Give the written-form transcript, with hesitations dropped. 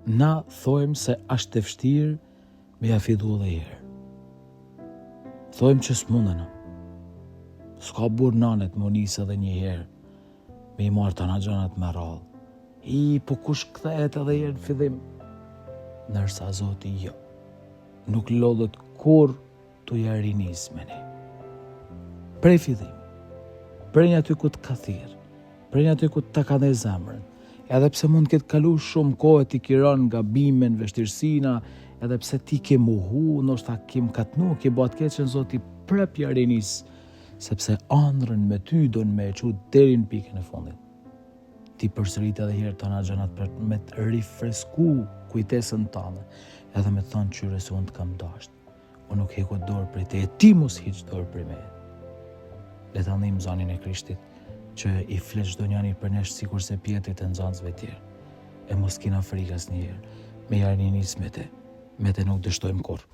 Na thojmë se asht e vështirë me ja fillu edhe herë. Thojmë që s'mundena. S'ka burrë nanet me u nisë edhe një herë, me i marrë tana gjanat me radhë. I, po kush kthehet edhe herë në fillim? Nërsa Zoti jo. Nuk lodhet kurrë tu ja rinis me ne. Prej fillim, prej aty ku të ka thirrë, prej aty ku ta ka ndez zemrën, edhe pse mund të ketë kalu shumë kohë ti ki ra n'gabime, n'vështirësina, edhe pse ti ke mohu, ndoshta ke mkatnu, ke ba të keqen, Zoti prap ja rinis, sepse andrrën me ty don me e çu deri në pikën e fundit. T'i përsërit edhe herë tana gjanat për me të rifresku kujtesën tane, edhe me të thonë qyre se unë të kam dashtë. Unë nuk heki dorë prej teje, ti mos hiq dorë prej meje. Le ta nijmë zanin e Krishtit, që i flet çdo njani prej nesh sikurse Pjetrit e nxënësve tjerë. E mos kina frikë asnjëherë, me ja rinis me te, me te nuk dështojmë kurrë.